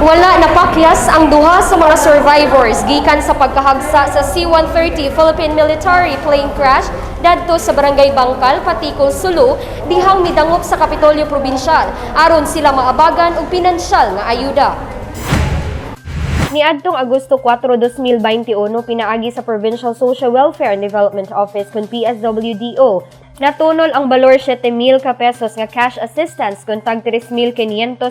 Wala napakyas ang duha sa mga survivors gikan sa pagkahagsa sa C-130 Philippine Military plane crash dadto sa Barangay Bangkal, Patikul, Sulu, dihang midangop sa Kapitolyo Probinsyal aron sila maabagan og pinansyal nga ayuda. Niadtong Agosto 4, 2021, pinaagi sa Provincial Social Welfare and Development Office kun PSWDO, natunol ang balor 7,000 ka pesos nga cash assistance kun tag 3,500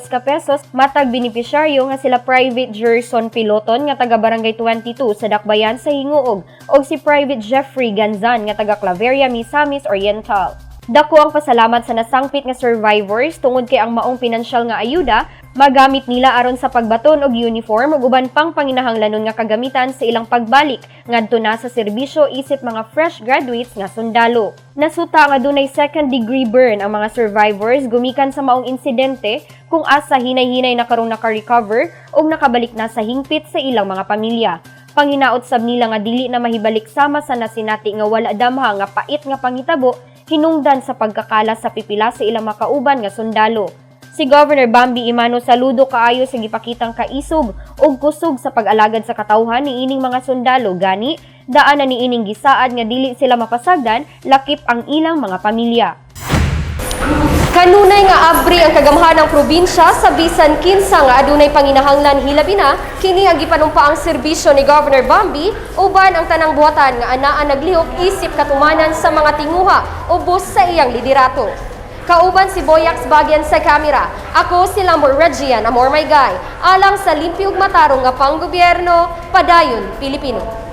ka pesos matag benepisyaryo nga sila Private Gerson Piloton nga taga Barangay 22 sa Dakbayan sa Gingoog ug si Private Jeffrey Ganzan nga taga Claveria, Misamis Oriental. Dako ang pasalamat sa nasangpit nga survivors tungod kay ang maong pinansyal nga ayuda magamit nila aron sa pagbaton og uniform ug uban pang panginahanglanon nga kagamitan sa ilang pagbalik ngadto na sa serbisyo isip mga fresh graduates nga sundalo. Nasuta nga dunay second degree burn ang mga survivors gumikan sa maong insidente kung asa hinay-hinay na karong naka-recover ug nakabalik na sa hingpit sa ilang mga pamilya. Panghinaot sab nila nga dili na mahibalik sama sa nasinati nga wala damha nga pait nga panghitabo hinungdan sa pagkakalas sa pipila sa ilang makauban nga sundalo. Si Governor Bambi Emano saludo kaayo sa gipakitang kaisog ug kusog sa pag-alagad sa katawhan niining mga sundalo, gani daan na niining gisaad nga dili sila mapasagdan lakip ang ilang mga pamilya. Kanunay nga abri ang kagamhanang probinsya sa bisan kinsa nga adunay panginahanglan hilabi na kini ang gipanumpaang serbisyo ni Governor Bambi uban ang tanang buhatan nga anaa naglihok isip katumanan sa mga tinguha ubos sa iyang liderato. Kauban si Boyax Bagyan sa kamera. Ako si Lamor Regian, Amor My Guy. Alang sa limpyo ug matarong nga panggobyerno, padayon Pilipino.